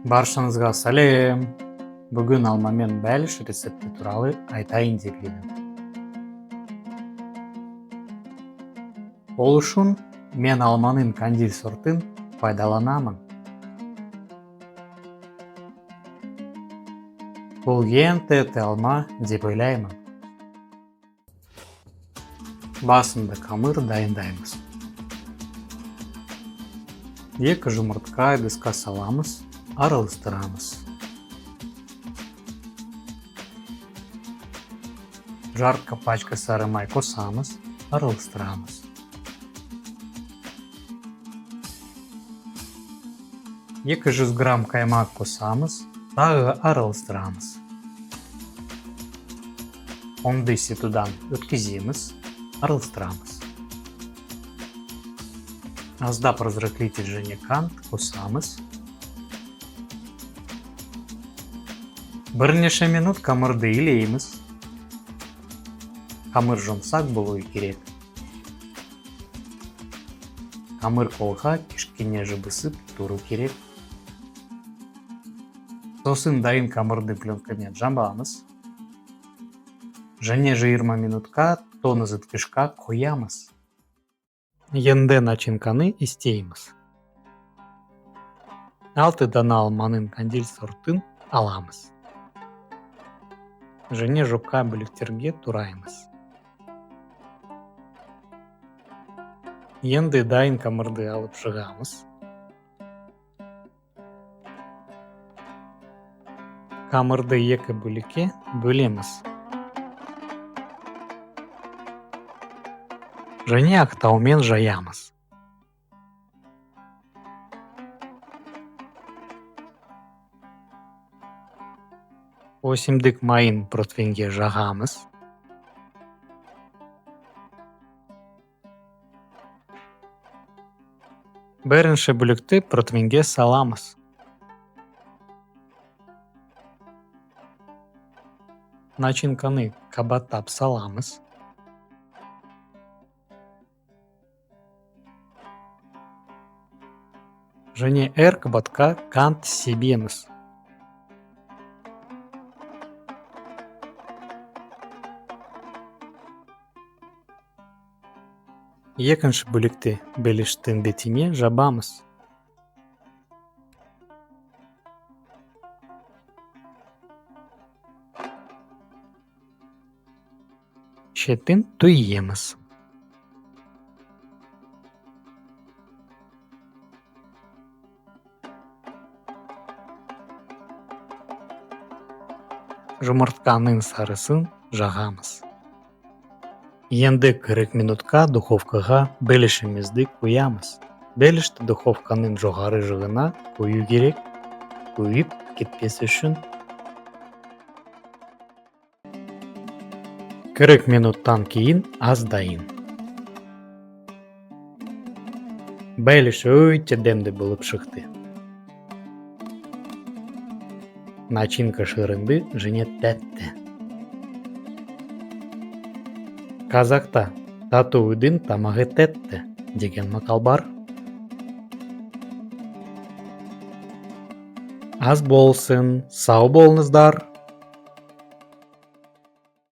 Баршаңызға сәлем! Бүгін алма мен бәліш рецепті туралы айтайын деп едім. Ол үшін мен алманың кандиль сортын пайдаланамын. Бұл ең тәтті алма деп ойлаймын. Басында қамыр дайындаймыз. 2 жұмыртқа ыдысқа саламыз, араластырамыз. Жарты пачка сары май қосамыз, араластырамыз. 200 грамм қаймақ қосамыз, тағы араластырамыз. Ұнды ситудан өткіземіз, араластырамыз. Аздап разрыхлитель және қант қосамыз. Бірнеше минут қамырды илейміз. Қамыр жұмсақ болуы керек. Қамыр қолға кішкене жабысып тұру керек. Сосын дайын қамырды пленкамен жабамыз. Және 20 минутқа тоңазытқышқа қоямыз. Енді начинканы істейміз. 6 дана алманың кандиль сортын аламыз. Және жұқа бөліктерге тураймыз. Енді дайын қамырды алып шығамыз. Қамырды 2 бөлікке бөлеміз. Және ақтаумен жаямыз. Өсімдік майын противеньге жағамыз. Бірінші бөлікті противеньге саламыз. Начинканы қабаттап саламыз. Және әр қабатқа қант себеміз. Екінші бөлікті бәліштің бетіне жабамыз. Шетін түйеміз. Жұмыртқаның сарысын жағамыз. Енді 40 минутқа духовкаға бәлішімізді қоямыз. Бәлішті духовканың жоғары жағына қою керек, күйіп кетпес үшін. 40 минуттан кейін ас дайын. Бәліш өте дәмді болып шықты. Начинка шырынды және тәтті. Қазақта тату үйдің тамағы тәтті деген мақал бар. Ас болсын, сау болыңыздар.